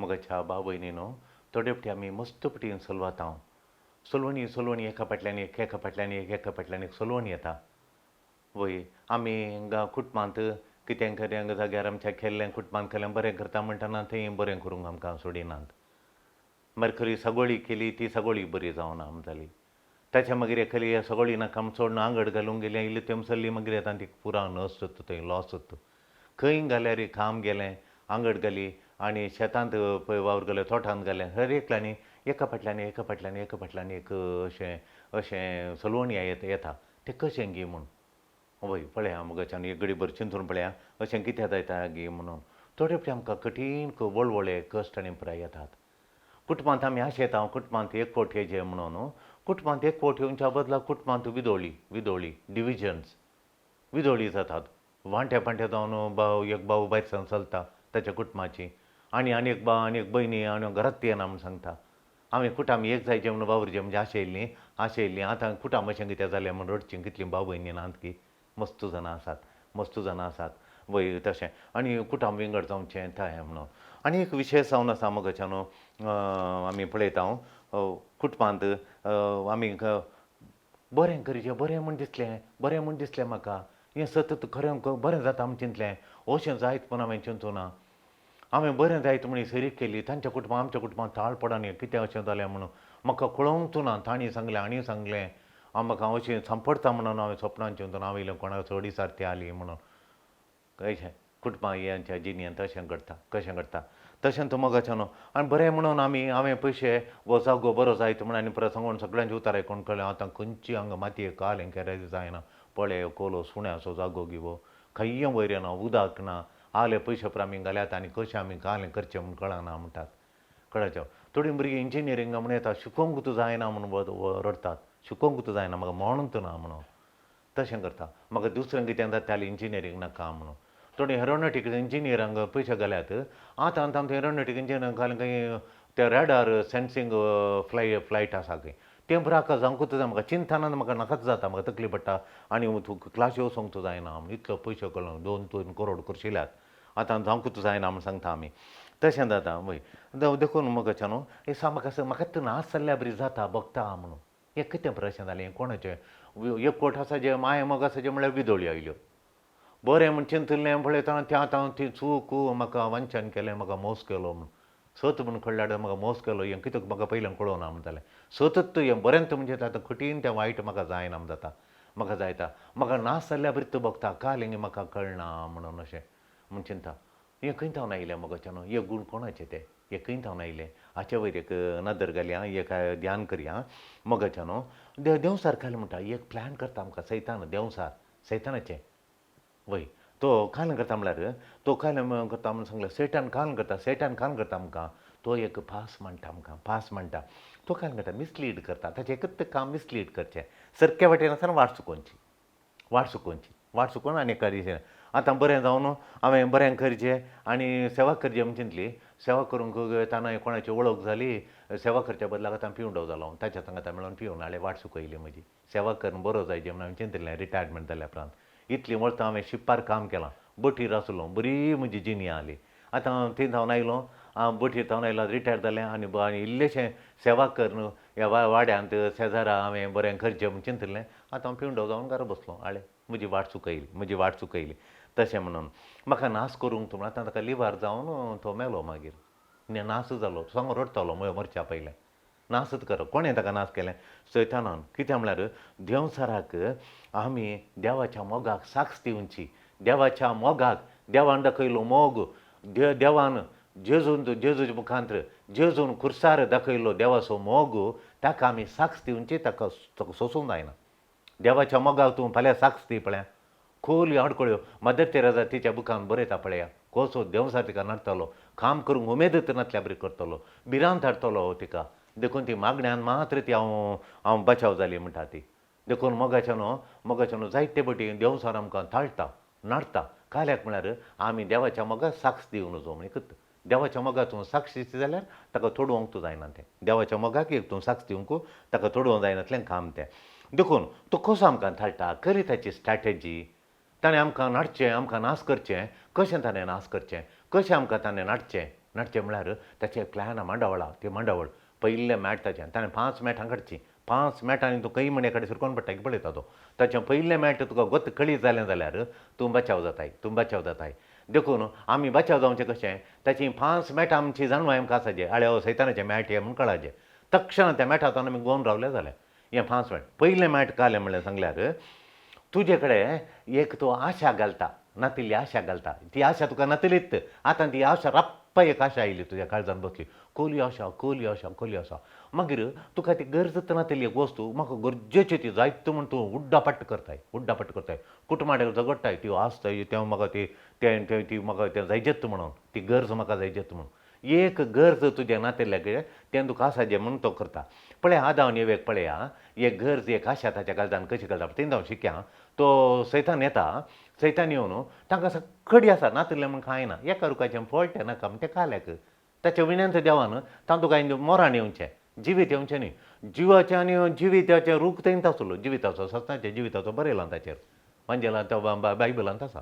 मोगाच्या भाव भयणीनो, थोडे फावटी आमी मस्त पटी सलवाता. सलवणी सलवणी एका फाटल्यान एक, एका फाटल्यान एक, एका फाटल्यान एक सलवणी येता. वय, आमी हांगा कुटुंबांत कितें खरें जाग्यार आमच्या केल्लें, कुटुंबांत केलें बरें करता म्हणटना थंय बरें करूंक आमकां सोडिनात. मागीर खरी सगोळी केली, ती सगोळी बरी जावना जाली. ताच्या मागीर एकली सगळी नाका म्हूण सोडून आंगड घालूंक गेली, इल्ली तेमसल्ली, मागीर येता ती पुरा नश्ट जाता, थंय लॉस जाता. खंय घाल्यार काम गेलें, आंगड घाली आनी शेतांत पळय वावर घाले, तोटांत घालें, हर एकल्यांनी एका फाटल्यान एका फाटल्यान एका फाटल्यान एक अशें अशें सलवणी येता. तें कशें गी म्हूण वय पळया, मोगाच्यान एक घडी भर चिंतून पळया, अशें कित्याक जायता गी म्हणून. थोडे फावटी आमकां कठीण वळवळे, कश्ट आनी पुराय येतात. कुटुंबांत आमी आशेता कुटुंबांत एकवट येवचें म्हणून. कुटुंबांत एकवट येवच्या बदला कुटुंबांत विदोळी विदोळी, डिविजन्स, विदोळी जातात. वांट्या पांट्या जावन भाव, एक भाव भायर सावन चलता ताच्या कुटुंबाची आनी आनी एक भाव आनी एक भयणी आनी घरात येना म्हूण सांगता. हांवें कुटुंब एक जायचें म्हणून वावुरचें म्हणजे आशयल्लीं आशयल्लीं, आतां कुटुंब अशें कितें जालें म्हूण रडचीं कितलीं भाव भयणी नात की मस्त जाणां आसात, मस्त जाणां आसात. वय, तशें आनी कुटुंब विंगड जावचें तें म्हणून. आनी एक विशय जावन आसा मोगाच्या न्हू, आमी पळयता कुटुंबांत आमी बरें करचें, बरें म्हूण दिसलें, बरें म्हूण दिसलें म्हाका, हें सतत खरें बरें जाता म्हूण चिंतलें. अशें जायत म्हूण हांवें चिंतूं ना. हांवें बरें जायत म्हूण सरी केली, तांच्या कुटुंबां आमच्या कुटुंबांत ताळ पडना. कितें अशें जालें म्हणून म्हाका कळोवंक ना. तांणी सांगलें आनी सांगलें हांव म्हाका अशें सांपडटा म्हणून हांवें सपनान चिंतून हांव येयलें कोणाक चड सारती आली म्हणून. कशें कुटुंबां हेंच्या जिणेंत अशें घडटा, कशें घडटा तशें तूं मोगाचें न्हू. आनी बरें म्हणून आमी हांवें पयशे हो जागो बरो जायत म्हणून आनी परत सांगून सगळ्यांचे उतार आयकून कळ्ळें, आतां खंयची हांगा मातये काल हें जायना. पळय, कोलो सुण्याचो जागो गिवो, खंय वयर येना, उदक ना. आले पयशे पळय आमी घाल्यात आनी कशें आमी कालें करचें म्हूण कळना म्हणटात. कळाचें थोडीं भुरगीं इंजिनियरिंगा म्हूण येता, शिकोवंक तूं जायना म्हणून रडटात. शिकोवंक तूं जायना म्हाका म्हणून ना म्हणून तशें करता. म्हाका दुसरें कितें जाता जाल्यार इंजिनियरींग नाका म्हणून. थोडीं एरोनॉटिक्स इंजिनियरांक पयशे घाल्यात. आतां आतां आमचें एरोनॉटीक इंजिनियरींग घालें खंय, ते रॅडार सेन्सींग फ्लायट आसा खंय, तें बरें जावंकूच जाय. म्हाका चिंतना म्हाका नाकाच जाता, म्हाका तकली पडटा आनी तूं क्लासी वचोंक तूं जायना म्हूण. इतलो पयशे करून 2-3 करोड खर्चिल्यात, आतां जावंकूच जायना म्हूण सांगता आमी. तशें जाता वय. देखून मोगाच्या न्हू, हें सा म्हाका म्हाका नाच जाल्ल्या बरी जाता बगता म्हणून. हें कितें प्रश्न जालें? हें कोणाचें एकवट आसा जें, माया मोग आसा जें म्हळ्यार विदोळी आयल्यो. बरें म्हूण चिंतलें, पळयता तें आतां ती चूक म्हाका वंचन केलें, म्हाका मोस केलो म्हूण. सत म्हूण कळ्ळ्यार म्हाका मोस केलो, हें कित्याक म्हाका पयलें कळोना म्हणटालें. सतत हें बरेंच म्हणजे आतां कठीण तें वायट म्हाका जायना जाता, म्हाका जायता, म्हाका नाच जाल्ल्या बरी बगता काल हें म्हाका कळना म्हणून अशें म्हूण चिंता. हें खंय थावन आयलें मोगाच्यान? हे गूण कोणाचे ते? हे खंय थावन आयले? हाचे वयर एक नदर घालया, एक ध्यान करया मोगाच्या न्हू. देंवचार काल म्हणटा, एक प्लॅन करता आमकां सैतान, देंवचार सैतानाचें. वय, तो काल करता म्हणल्यार तो काल करता म्हणून सांगलें. सेटान काल करता, सेटान काल करता आमकां. तो एक पास म्हणटा आमकां, पास म्हणटा. तो काल करता, मिसलीड करता. ताचें एकच काम मिसलीड करचें, सारक्या वाटेन आसतना वाट चुकोवची, वाट चुकोवची, वाट चुकोवन. आनी एका दिसा आतां बरें जावन हांवें बरें करचें आनी सेवा करची म्हूण चिंतली. सेवा करूंक वतना कोणाची वळख जाली. सेवा करच्या बदलाक आतां पिवंडो जालो. ताच्या संगात मेळोन पिवन हाडलें, वाट चुकयली म्हजी. सेवा करून बरो जायचे म्हणून हांवें चिंतलें रिटायरमेंट जाल्या उपरांत. इतलीं वर्सां हांवें शिपार काम केलां, बोटीर आसलो, बरी म्हजी जिणी आसली. आतां थंय धांवन आयलो, हांव बोटीर धांवन आयलो, रिटायर जालें आनी आनी इल्लेशें सेवा करून ह्या वाड्यांत शेजारा हांवें बरें करचें म्हूण चिंतलें. आतां हांव पिवंडो जावन घरा बसलो. हाडलें म्हजी वाट चुकयली, म्हजी वाट चुकयली. तशें म्हणून म्हाका नाश करूंक तूं. आतां ताका लिवार जावन तो मेलो, मागीर नाश जालो. सांगो रडटलो मरच्या पयलें नाशच करप. कोणें ताका नाश केलें? सैतानान. कितें म्हळ्यार देंवचाराक आमी देवाच्या मोगाक साक्ष दिवची. देवाच्या मोगाक, देवान दाखयलो मोग, देवान जेजून, जेजूच्या मुखांत जेजून खुर्सार दाखयलो देवाचो मोग, ताका आमी साक्ष दिवची. ताका ताका सोसूंक जायना. देवाच्या मोगाक तूं फाल्यां साक्ष दी पळया, खोल आडकळ्यो. मदर तेरेजा तिच्या बुकान बरयता, पळया कसो देंवचार तिका नडटलो, काम करूंक उमेदच नासल्या बरी करतलो, भिरांत हाडटलो तिका. देखून ती मागण्यान मात्र ती हांव हांव बचाव जाली म्हणटा ती. देखून मोगाच्या न्हू, मोगाच्या न्हू, जायते पटी देंवचार आमकां ताळटा, नाडटा. काल्याक म्हळ्यार आमी देवाच्या मोगाक साक्ष दिवं नजो म्हण. एकूच देवाच्या मोगाक तूं साक्ष दिता जाल्यार ताका तोडोवंक तूं जायना तें. देवाच्या मोगाक एक तूं साक्ष दिवंक ताका तोडोवंक जायनातलें काम तें. देखून तो कसो आमकां थाळटा, करी ताची स्ट्रॅटेजी, ताणें आमकां नाडचें, आमकां नाश करचें. कशें ताणें नाश करचें? कशें आमकां ताणें नाडचें? नडचें म्हळ्यार ताचें प्लॅन मांडावळ आहा, ती मांडावळ पयलें मॅट ताचें ताणें 5 मॅटां काडचीं, 5 मॅटांनी तूं खंय म्हण कडेन सरकोन पडटा की पळयता तो. ताचें पयलें मॅट तुका गोत कळीत जालें जाल्यार तूं बचाव जाताय, तूं बचाव जाताय. देखून आमी बचाव जावचें कशें, ताचीं 5 मॅटां आमची जाणवाय आमकां आसाचे, आळे हो सैतानाचें मॅट हें म्हूण कळाचें. तक्षण त्या मॅटांतल्यान आमी गोवन रावलें जालें. हें 5 मॅट. पयलें मॅट कालें म्हणलें सांगल्यार तुजे कडेन एक तो आशा घालता, नातिल्ली आशा घालता, ती आशा तुका नातिल्लीच, आतां ती आशा रप्पा एक आशा आयली तुज्या काळजान बसली, कोली आशा, कोली आशा, कोली आशा. मागीर तुका ती गरजच नातिल्ली एक वस्तू म्हाका गरजेची ती जायत म्हूण तूं उड्डापट्ट करताय, उड्डापट्ट करताय, कुटुंबाक झगडटाय, ती आसताय तें म्हाका ती तें तें ती म्हाका तें जायजेच म्हणून, ती गरज म्हाका जायजेच म्हणून. एक गरज तुजें नातिल्ल्याक तें तुका आसा जें म्हूण तो करता. पळय आदांव आनी एवेक पळया, एक गरज एक आशा ताच्या काळजान कशी घालता तें हांव शिकया. तो सैतान येता, सैतान येवन तांकां सगळी आसा नातिल्लें म्हूण कांय ना, एका रुखाचें फळ तें नाका म्हण तें खाल्याक ताच्या विण्यांत देवान तांतूं कांय मोरान येवचें, जिवीत येवचें न्ही, जिवाचें आनी जिविताचें रूख थंयच आसलो, जिविताचो सस्नाचें जिविताचो बरयलां ताचेर वांजेलांत बायबलांत आसा.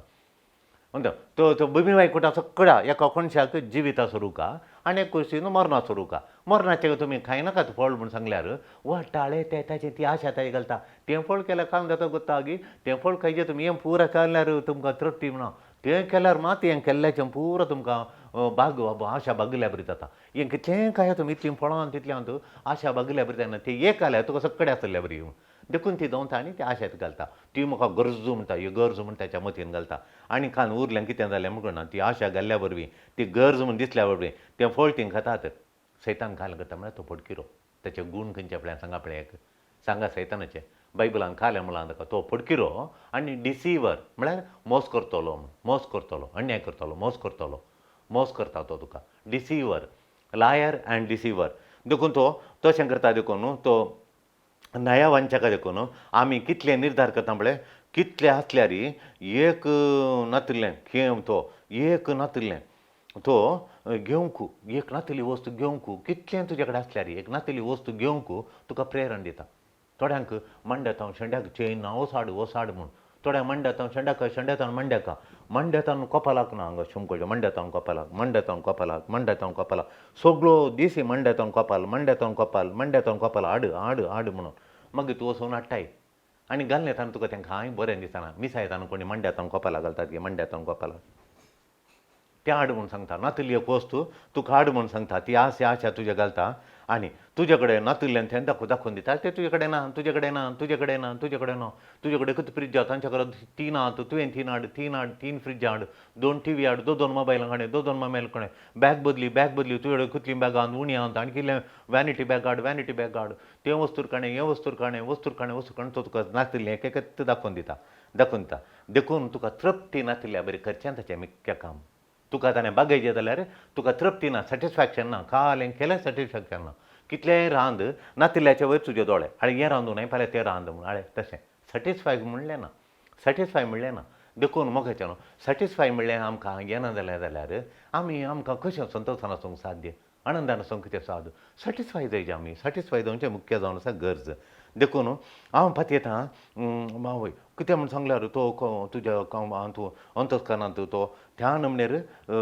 म्हणटा तो तो भुमी वायकुटा सगळ्या एका कोणशाक जिविताचो रूख आहा आनी एक कुशीन मरणाचो रूख आहा. मरणाचें तुमी खायनाकात फळ म्हूण सांगल्यार वाटाळे ते ताची ती आशा ताची घालता, तें फळ केल्यार खावन जाता गोत्ता गी, तें फळ खायचें तुमी हें पुरा केल्यार तुमकां तृप्ती म्हणा, तें केल्यार मात हें केल्ल्याचें पुरो तुमकां बाग आशा बागल्या बरी जाता. हें कितलें खाया तुमी इतलीं फळां तितल्यां आशा बागल्या बरी जायना, तें एक आल्यार तुका सगळें आसल्या बरी. देखून ती दवता आनी ती आशेत घालता, ती म्हाका गरज म्हणटा, ही गरज म्हण ताच्या मतीन घालता. आनी खान उरलें कितें जालें म्हण ना, ती आशा घाल्ल्या वरवीं, ती गरज म्हण दिसल्या वरवीं तें फळ ती खातात. सैतान खाल करता म्हळ्यार तो फटकिरो, ताचे गूण खंयचे पळय सांगा पळय एक सांगा सैतानाचे बायबलान खालें म्हणलां ताका, तो फटकिरो आनी डिसिवर म्हळ्यार मोस करतलो, मोस करतलो, अन्याय करतलो, मोस करतलो, मोस करता तो तुका, डिसिवर, लायर अँड डिसिवर. देखून तो तशें करता. देखून तो न्यायवांचका देखून आमी कितले निर्धार करता पळय, कितले आसल्यार एक नातिल्लें खेम तो एक नातिल्लें तो घेवंक, एक नातिल्ली वस्तू घेवंक कितलें तुजे कडेन आसल्यार एक नातिल्ली वस्तू घेवंक तुका प्रेरण दिता. थोड्यांक मांड्यात हांव शेंड्याक चेन ना ओसाड ओसाड म्हूण, थोड्यांक मांड्यात हांव शेंड्याक, शेंड्यात हांव मांड्याक, मांड्यात हांव कोपालाक ना हांगा शिमकोच्या मांड्यात हांव कोपालाक, मांड्यात हांव कोपालाक, मांड्यात हांव कोपालाक, सगळो दीस मांड्यात हांव कोपाल, मांड्यात हांव कोपाल, मांड्यात हांव कोपाल, हाड हाड हाड म्हणून मागीर तूं वचून हाडटाय आनी घालून येता तुका तें कांय बरें दिसना. मिसायताना कोणी मांड्यात हांव कोपालाक घालतात गे, मांड्यात हांव कोपालाक तें हाड म्हूण सांगता, नातिल्ली एक वस्तू तुका हाड म्हूण सांगता, ती आशा आशा तुज्या घालता आनी तुजे कडेन नातिल्ल्यान तें दाखोवन दिता, तें तुजे कडेन ना, तुजे कडेन ना, तुजे कडेन ना, तुजे कडेन ना, तुजे कडेन कितें फ्रिज आहा, तांच्या कडेन 3 आहा, तुवें 3 हाड, 3 हाड, 3 फ्रिज हाड, 2 टी व्ही हाड, 2 2 मोबायल काडे, 2 2 मोबायल काडे, बॅग बदली, बॅग बदली, तुजे कडेन कितलीं बॅगां आहा, उणी आहा, आनी कितलें वॅनिटी बॅग हाड, वॅनिटी बॅग हाड, तें वस्तूर काडे, हें वस्तूर काडे, वस्तूर काडे, वस्तूर काडे, तो तुका नातिल्लें एक एकच दाखोवन दिता, दाखोवन दिता. देखून तुका तृप्ती नातिल्ल्या बरी करचें ताचें मुख्य काम. तुका ताणें बागयचें जाल्यार तुका तृप्ती ना, सॅटिस्फॅक्शन ना, काल केलें सॅटिस्फॅक्शन ना, कितलेंय रांद नातिल्ल्याचे वयर तुजे दोळे, आळे हें रांदूं न्हय फाल्यां तें रांद म्हूण, आळे तशें सॅटिस्फाय म्हणलें ना, सॅटिस्फाय म्हणलें ना. देखून मोगाचें न्हू सॅटिस्फाय म्हणलें आमकां येना जालें जाल्यार आमी आमकां कशें संतोशान आसूंक साध्य, आनंदान आसूंक कितें साद, सॅटिस्फाय जायचे आमी, सॅटिस्फाय जावचें मुख्य जावन आसा गरज. देखून हांव पातयेतां आवय कितें म्हूण सांगल्यार तो तुज्या तूं अंतस्करणांत तो त्या नमनेर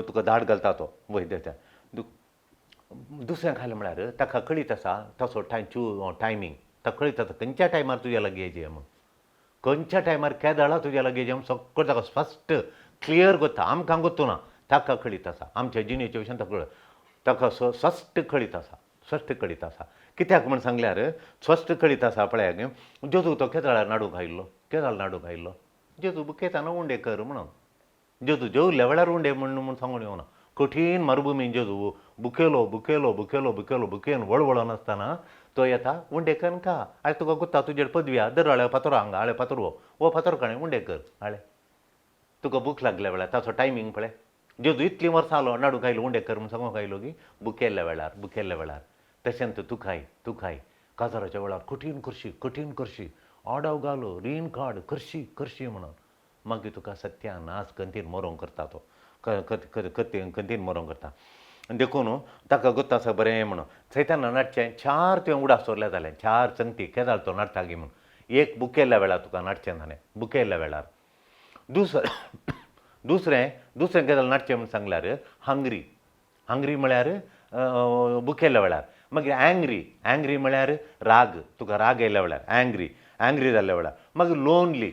तुका दाट घालता तो वय त्या. दुसरें खालें म्हळ्यार ताका कळीत आसा तसो टायमींग, ताका कळीत आसा खंयच्या टायमार तुज्या लागीं येयचें म्हूण, खंयच्या टायमार केदळा तुज्या लागीं येयचें म्हूण सगळें ताका स्पश्ट क्लियर गोत्ता, आमकां गोत्तू ना, ताका कळीत आसा. आमच्या जिणेच्या विशयान ताका ताका स्पश्ट कळीत आसा, स्पश्ट कळीत आसा. कित्याक म्हूण सांगल्यार स्पश्ट कळीत आसा पळया जेजू तो केदळार नाडूंक आयिल्लो, केदळ नाडूंक आयिल्लो, जेजू बुकेताना उंडे कर म्हणून, जेजू जेवल्या वेळार उंडे म्हण म्हूण सांगून येवना, कठीण मरुभुमीन जेजू बुकेलो बुकेलो बुकेलो बुकेलो बुकेन वळवळोन आसतना तो येता उंडे करून खा, आळे तुका गुत्ता तुजेर पदवी आहा, दर आळे फातरो हांगा आळे फातर हो हो फातर काणे उंडे कर, आळे तुका भूक लागल्या वेळार ताचो टायमींग पळय. जेजू इतलीं वर्सां आलो नाडूंक आयलो उंडे कर म्हूण सांगूंक आयलो की बुकेल्ल्या वेळार, बुकेल्ल्या वेळार. तशेंच तुकाय तुकाय काजाराच्या वेळार कठीण करशी, कठीण करशी, आडाव घालो, रीण काड, करशी करशी म्हणून मागीर तुका सत्या नाच कंतीन मरोंक करता तो, कंतीन मरोंक करता. देखून ताका गोत्ता आसा बरें म्हणून सैताना नाटचें 4 तुवें उडास सोरल्या जालें, 4 संगती केदाळ तो नाटता गी म्हणून, एक बुकेल्ल्या वेळार तुका नाटचें जालें, बुकेल्ल्या वेळार. दुसरें दुसरें दुसरें केदाळ नाटचें म्हूण सांगल्यार हंगरी, हंग्री म्हळ्यार भुकेल्ल्या वेळार. मागीर अँग्री, अँग्री म्हळ्यार राग, तुका राग येयल्ल्या वेळार अँग्री, अँग्री जाल्ल्या वेळार. मागीर लोनली,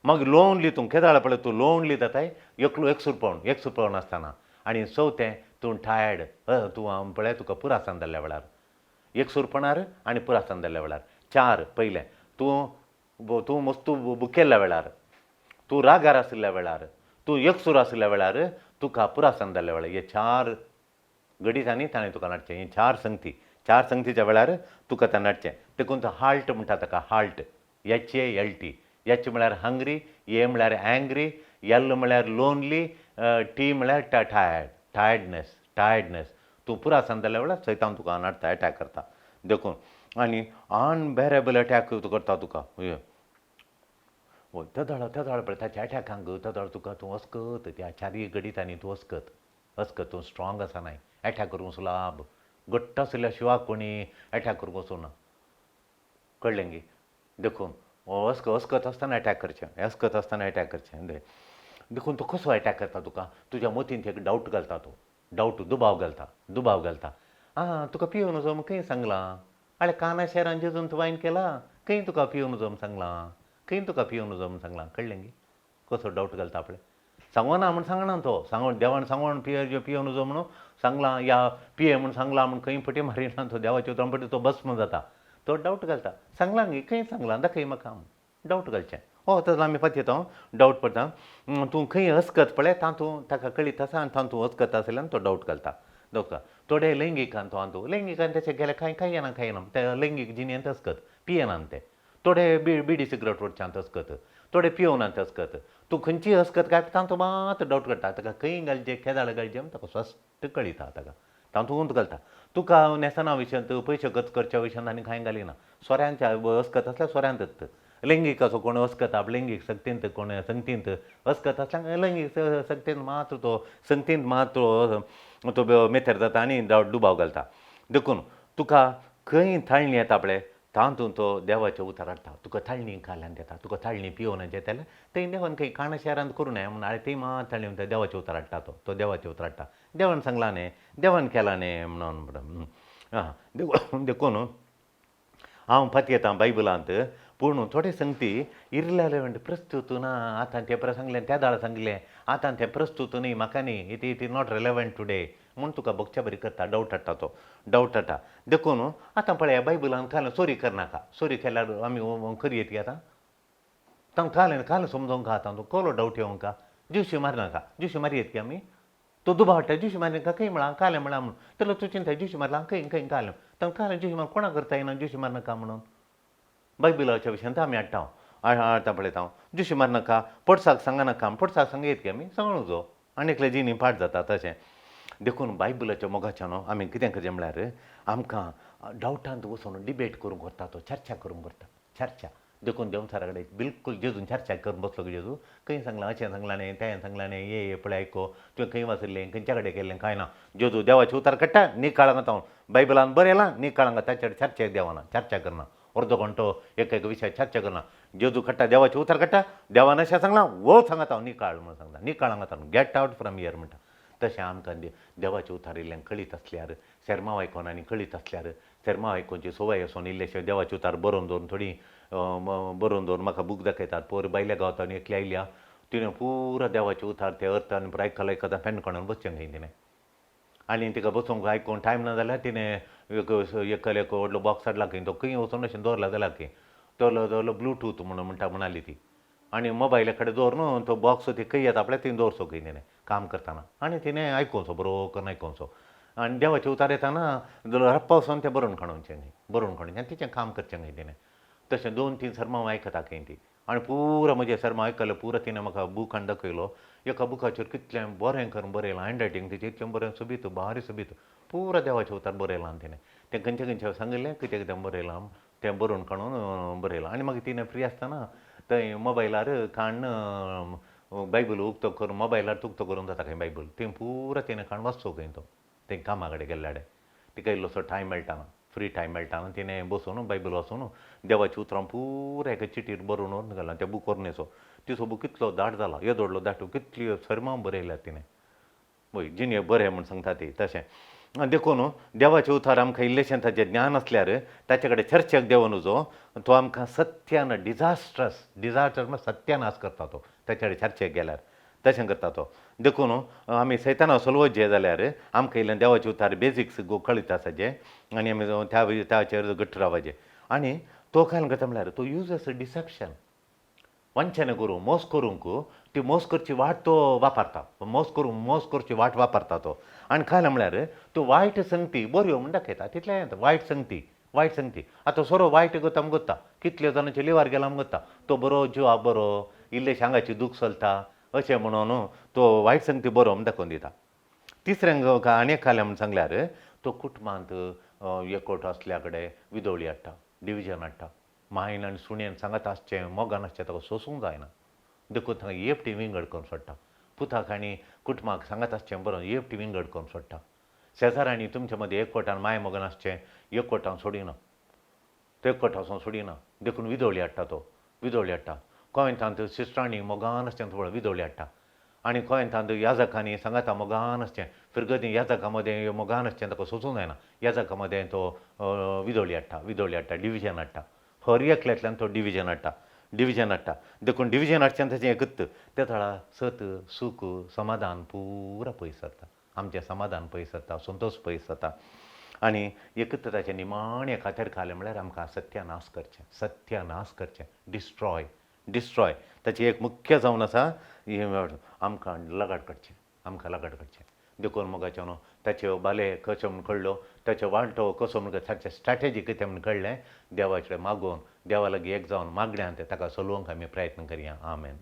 मागीर लोनली तूं केदाळ पळय तूं लोनली जाताय, एकलो एकसुरपण, एकसुरपण आसतना. आनी चवथें तूं टायर्ड, तूं पळय तुका पुरासान जाल्ल्या वेळार, एकसुरपणार आनी पुरासान जाल्ल्या वेळार. चार पयलें तूं तूं मस्त भुकेल्ल्या वेळार, तूं रागार आशिल्ल्या वेळार, तूं एकसूर आशिल्ल्या वेळार, तुका पुरासान जाल्ल्या वेळार, हे चार घडितांनी ताणें तुका नाडचें. ही चार संगती, चार संगतीच्या वेळार तुका तें नाडचें. देखून तो हाल्ट म्हणटा ताका, halt, H A L T. H म्हळ्यार हंग्री, ए म्हळ्यार अँग्री, एल म्हळ्यार लोनली, टी म्हळ्यार टायर्ड, टायर्डनेस, टायर्डनेस. तूं पुरासान जाल्ल्या वेळार सैतान तुका नाडटा, एटॅक करता. देखून आनी अनबेरेबल एटॅक करता तुका. हय तेदोळ तेदोळ पळय ताच्या एटॅकांक तेदोळ तुका तूं अस्कत, त्या चारीय घडितांनी तूं अस्कत, अस्कत, तूं स्ट्रॉंग आसनाय. एटॅक करूंक सुलाभ घट्ट आशिल्ल्या शिवाक कोणी एटॅक करूंक वचूना, कळ्ळें गी. देखून अस्कत आसतना एटॅक करचें, अस्कत आसतना एटॅक करचें. देखून तो कसो एटॅक करता तुका, तुज्या मतींत एक डावट घालता तो, डावट, दुबाव घालता, दुबाव घालता. आं तुका पिवन वचो म्हूण खंय सांगलां, आळे काना शहरान जेजून तूं वायन केला, खंय तुका पिवन वचो म्हूण सांगलां, खंय तुका पिवन वचो म्हूण सांगलां, कळ्ळें गी. कसो डावट घालता पळय, सांगना म्हूण सांगना तो, सांगून देवान सांगून पिये पिवन वचो म्हणून सांगलां या पिये म्हूण सांगलां म्हूण खंय फटी मारिना तो, देवाच्यो उतरां पटी तो भस्म जाता. तो डावट घालता, सांगलां गी, खंय सांगलां दाखय म्हाका, डावट घालचें. हो तसो आमी पळयता, डावट पडटा. तूं खंय अस्कत पळय तातूंत ताका कळीत आसा आनी तातूंत अस्कत आशिल्ल्यान तो डावट घालता. दोका थोडे लैंगिकान तो आंतू लैंगिकान तशें गेल्यार कांय कांय येना, कांय येना ते लैंगीक जिणेंत अस्कत, पियेनात ते. थोडे बिडी सिगरेट ओडच्यांत अस्कत, थोडे पियोनात अस्कत. तूं खंयची अस्कत काय तातूंत मात डावट काडटा. ताका खंय घालचें केदाळ घालचें ताका स्पश्ट कळिता, ताका तातूंत घालता. तुका न्हेसना विशयांत, पयशे खर्च करच्या विशयांत आनी कांय घालिना. सोऱ्यांच्या अस्कत आसल्यार सोऱ्यांतच, लैंगिकाचो कोण अस्कत आप लैंगीक शक्तींत कोण संगतींत अस्कत आसल्यार लैंगीक शक्तींत मात्र तो संगतींत मात्र तो मेथर जाता आनी दुबाव घालता. देखून तुका खंय थाळणी येता पळय तातूंत तो देवाचें उतर हाडटा. तुका थाळणी खाल्यान येता, तुका थाळणी पिवनाचें येता जाल्यार थंय देवान खंय काणा शहरांत करूं नये म्हूण हांवें थंय मात थाळणी म्हणटा देवाचें उतर हाडटा तो, तो देवाचें उतर हाडटा. देवान सांगलां न्ही, देवान केलां न्ही म्हणून. आं देखून हांव पातयेतां बायबलांत, पूण थोडे संगती इरलेलें प्रस्तूत ना. आतां तें परत सांगलें, त्या दाळ सांगलें, आतां तें प्रस्तूत न्ही म्हाका न्ही, it it is not relevant today म्हूण तुका भोगच्या बरी करता, डावट हाडटा तो, डावट हाडटा. देखून आतां पळया बायबलान काल चोरी करनाका, चोरी केल्यार आमी करयेत गी आतां तांकां काल काल समजोंक आतां तूं कोलो डावट येवंक. ज्युशी मारनाका, ज्युशी मारयेत की आमी, तो दुबाव हाडटा ज्युशी मारनाका खंय म्हळां कालें म्हळां म्हणून, जाल्यार तूं चिंता ज्युशी मारला खंय खंय कालें, तांकां कालें ज्युशी मार कोणाक करता येना ज्युशी मारनाका म्हणून. बायबलाच्या विशयांत आमी हाडटा, हाडटा पळयता हांव. ज्युशी मारनाका, पडसाक सांगनाका, पडसाक सांगयत की आमी सांगूंक जो आनी एकले जिणी पाठ जाता तशें. देखून बायबलाच्या मोगाच्यान आमी कितें करचें म्हळ्यार आमकां डावटांत वचून डिबेट करूंक व्हरता तो, चर्चा करूंक व्हरता, चर्चा. देखून देंवचारा कडेन बिलकूल जेजून चर्चा करून बसलो जेजू, खंय सांगलां अशें सांगलां न्ही तें सांगलां न्ही, ये पळय आयको तुवें खंय वाचिल्लें खंयच्या कडेन केल्लें कांय ना. जेजू देवाचें उतर काडटा निकाळांक हांव बायबलान बरयलां निकाळांक ताचेर चर्चा देवाना चर्चा करना, अर्दो घंटो एक एक विशय चर्चा करना. जेजू काडटा देवाचें उतर काडटा, देवान अशें सांगलां वो सांगता हांव निकाळ म्हणून सांगता, निकाळ हांगा गेट आवट फ्रॉम here म्हणटा. तशें आमकां देवाचें उतर इल्लें कळीत आसल्यार, सेर्मांव आयकोन आनी कळीत आसल्यार, सेर्मांव आयकोनची संवय आसून इल्लेशें देवाचें उतर बरोवन दवरून थोडी बरोवन दवरून म्हाका बूक दाखयतात. पोर भायल्या गांवांत एकली आयल्या, तिणें पुरो देवाचें उतर ते अर्थ आनी आयकल आयकता पेन काडून बसचें खंय तिणें, आनी तिका बसूंक आयकूंक टायम ना जाल्यार तिणें एक एकल एक व्हडलो बॉक्स हाडला खंय, तो खंय वचून अशें दवरला जाल्यार खंय तो दवरलो ब्लुटूथ म्हणून म्हणटा म्हणाली ती, आनी मोबायला कडेन दवर न्हू तो बॉक्स ती खंय येता पळय थंय दवरचो खंय तिणें काम करतना, आनी तिणें आयकुचो बरो करून आयकुचो, आनी देवाचें उतार येताना रप्पा वचोन तें बरोवन काडूचें न्ही, बरोवन काडून आनी तिचें काम करचें खंय तिणें. तशें 2-3 सर्मांव आयकता खंय ती, आनी पुरो म्हजें सर्मांव आयकलें पुरो तिणें म्हाका बूक हाडून दाखयलो. एका बुकाचेर कितलें बरें करून बरयलां, हँड रायटींग तिचें इतलें बरें सोबीत भारी सोबीत, पुरो देवाचें उतार बरयलां तिणें, तें खंयचें खंयचें सांगिल्लें कितें कितें बरयलां तें बरोवन काडून बरयलां. आनी मागीर तिणें फ्री आसतना थंय मोबायलार काडून बायबल उक्तो करून मोबायलार उक्तो करून जाता खंय बायबल, तें पुरो तिणें काडून वाचचो खंय तो थंय कामा कडेन गेल्ल्या कडेन तिका इल्लोसो टायम मेळटा ना, फ्री टायम मेळटा न्हू, तिणें बसून बायबल वाचून देवाचीं उतरां पुराय एका चिटीर बरोवन व्हरून घालां त्या बूक व्हरून येसो. तिचो बूक कितलो दाट जाला, येदो व्हडलो दाट, कितली सर्मां बरयल्या तिणें. वय जिणेक बरें म्हूण सांगता ती तशें. देखून देवाचें उतर आमकां इल्लेशें ताचें ज्ञान आसल्यार ताचे कडेन चर्चेक देंवों नजो. तो आमकां सत्यान डिजास्ट्रस, डिजास्टर म्हळ्यार सत्यानाश करता तो ताचे कडेन चर्चेक गेल्यार, तशें करता तो. देखून आमी सैताना सोलवचे जाल्यार आमकां इल्लें देवाचें उतर बेजिक्स कळीत आसाचें आनी आमी त्या ताचेर घट्ट रावपाचें. आनी तो काय करता म्हळ्यार तो युजस डिसेप्शन, वंचना करूंक, मोस करूंक ती मोस करची वाट तो वापरता, मोस करूंक मोस करची वाट वापरता तो. आनी काय म्हळ्यार तो वायट संगती बऱ्यो म्हूण दाखयता, तितलें येता वायट संगती, वायट संगती. आतां सोरो वायट करता म्हूण करता, कितले जाणांचे लिवार गेला म्हूण करता, तो बरो जिवा बरो इल्लेशें आंगाची दूख चलता अशें म्हणून तो वायट संगती बरो म्हूण दाखोवन दिता. तिसरें आनी एक खालें म्हूण सांगल्यार तो कुटुंबांत एकवट आसल्या कडेन विदोळी हाडटा, डिविजन हाडटा. मायन आनी सुणेन सांगात आसचें, मोगान आसचें ताका सोंसूंक जायना, देखून ताका एकटी विंगड करून सोडटा. पुताक आनी कुटुंबाक सांगात आसचें बरो एकटी विंगड करून सोडटा. शेजाऱ्यांनी तुमचे मदीं एकवटान माय मोगान आसचें, एकवटान सोडिना, तो एकवटासून सोडिना, देखून विदोळी हाडटा तो, विदोळी हाडटा. गोंयतांत सिस्टरांनी मोगान आसचें थोडो विदोळी हाडटा. आनी गोंयतांत याजकांनी सांगाता मोगान आसचें, फिरगती याजकां मदें मोगान आसचें ताका सोंसूंक जायना, याजकां मदें तो विदोळी हाडटा, विदोळी हाडटा, डिविजन हाडटा. हर एकल्यांतल्यान तो डिविजन हाडटा, डिविजन हाडटा. देखून डिविजन हाडचें ताचें एकूच, त्या थळा सत, सूख, समाधान पुरा पयस जाता, आमचें समाधान पयस जाता, संतोश पयस जाता. आनी एकूच ताचें निमाणें खातीर खालें म्हळ्यार आमकां सत्यानाश करचें, सत्यानाश करचें, डिस्ट्रॉय, डिस्ट्रॉय. ताचें एक मुख्य जावन आसा आमकां लगाड काडचें, आमकां लगाड काडचें. देखून मोगाचें न्हू ताच्यो बाले कशें म्हूण कळ्ळ्यो, ताच्यो वांटो कसो म्हूण ताचें स्ट्रॅटेजी कितें म्हूण कळ्ळें. देवाचे मागून देवा लागीं एक जावन मागण्यांत ताका चलोवंक आमी प्रयत्न करया. आमेन.